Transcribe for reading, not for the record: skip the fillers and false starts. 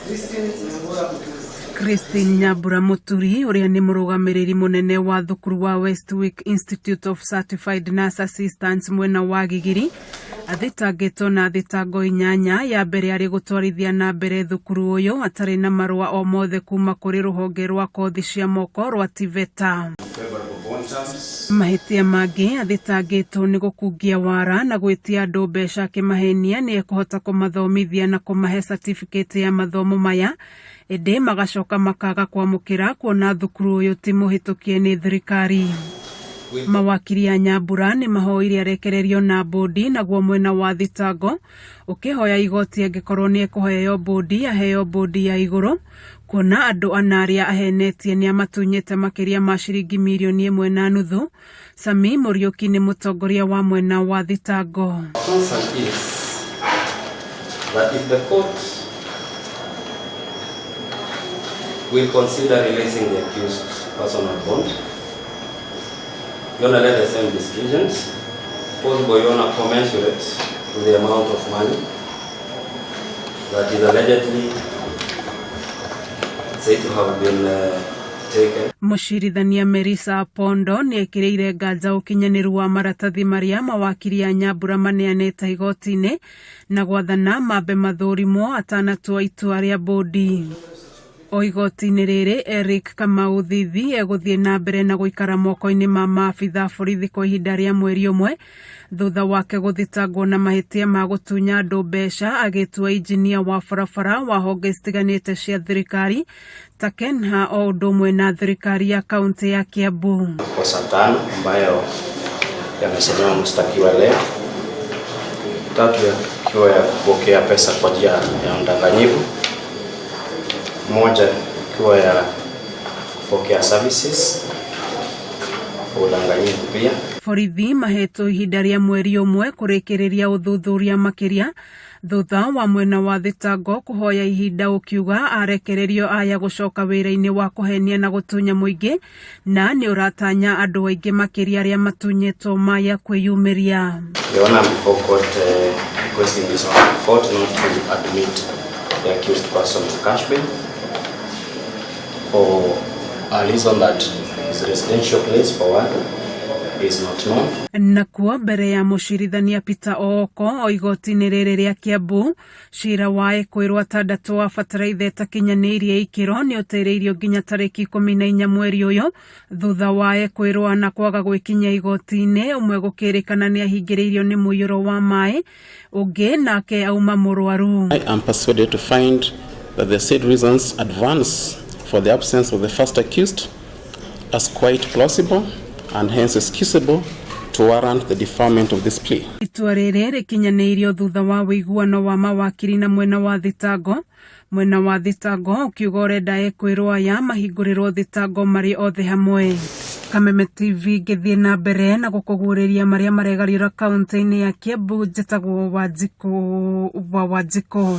Christine Nyambura Muturi. Christine Nyambura Muturi ũrĩa nĩ mũrũgamĩrĩri mũnene wa thukuru wa Westwick Institute of Certified Nurse Assistants mwena wa Gigiri athitangĩtwo na thitango 8, ya mbere arĩ gũtwarithia na mbere thukuru ũyũ atarĩ na marũa o mothe kuma kũrĩ rũhonge rwa kothi cia moko rwa TVETA. Mahĩtia mangĩ athitangĩtwo nĩ gũkungia wara na gwĩtia andũ mbeca akĩmahenia nĩ ekũhota kũmathomithia na kũmahe certificate ya mathomo maya, ĩndĩ magacoka makaga kwamũkĩra kuona thukuru ũyũ ti mũhĩtũkie nĩ thirikari. Mawakiri a Nyambura nĩ mahoire arekererio na bũndi, naguo mwena wa thitango ũkĩhoya igoti angĩkorwo nĩ ekũheo bũndi aheo bũndi ya igũrũ, kuona andũ ana arĩa ahenetie nĩ amatunyĩte makĩria ma ciringi mirioni 1.5. Sami Mũriũki nĩ mũtongoria wa mwena wa thitango. Concern is that if the court will consider releasing the accused person on bond, you wanna let the same decisions, possible you wanna commensurate to the amount of money that is allegedly said to have been taken. Mũcirithania Merisa Pondo nĩ ekĩrĩire nganja ũkinyanĩru wa maratathi marĩa mawakiri a Nyambura maneanĩte igoti-inĩ na gwathana mambe mathũrimwo atanatua itua rĩa bũndi. O igoti-inĩ rĩrĩ, Eric Kamau Thithi egũthiĩ na mbere na gũikara moko-inĩ ma maabitha borithi kwa ihinda rĩa mweri ũmwe thutha wake gũthitangwo na mahĩtia ma gũtunya andũ mbeca agĩtua injinia wa barabara wa honge citiganĩte cia thirikari ta Kenha o ũndũ ũmwe na thirikari ya kaunti ya Kiambu. Makosa 5 ambayo yamesomewa mshtakiwa leo, 3 yakiwa ya kupokea pesa kwa njia ya udanganyifu, 1 ikiwa ya kupokea services kwa udanganyifu pia. Borithi mahetwo ihinda rĩa mweri ũmwe kũrĩkĩrĩria ũthuthuria makĩria thutha wa mwena wa thitango kũhoya ihinda ũkiuga arekererio aya gũcoka wĩra-inĩ wa kũhenia na gũtunya mũingĩ, na nĩ ũratanya andũ aingĩ makĩria arĩa matunyĩtwo maya kwĩyumĩria. The owner before court requesting this court not to admit the accused person to cash bail for a reason that his residential place for one is not known. Nakuo mbere ya mũcirithania Peter Ooko o igoti-inĩ rĩrĩ rĩa Kiambu, cira wa ekwĩrwo atandatũ wa bataraitha ĩtakinyanĩirie ikĩro nĩ ũtereirio nginya tarĩki 14 mweri ũyũ thutha wa ekwĩrwo ana kwaga gwĩkinyia igoti-inĩ, ũmwe gũkĩrĩkana nĩ ahingĩrĩirio nĩ mũiyũro wa maĩ, ũngĩ nake auma mũrwaru. I am persuaded to find that the said reasons advance for the absence of the first accused as quite plausible and hence excusable to warrant the deferment of this plea. Itua rĩrĩ rĩkinyanĩirio thutha wa ũiguano wa mawakiri na mwena wa thitango. Mwena wa thitango ũkiuga ũrenda ekwĩrwo aya mahingũrĩrwo thitango marĩ othe hamwe. Kameme TV ngĩthiĩ na mbere na gũkũguũrĩria marĩa maregarĩra kaunti-inĩ ya Kiambu. Njĩtagwo Wanjikũ wa Wanjikũ.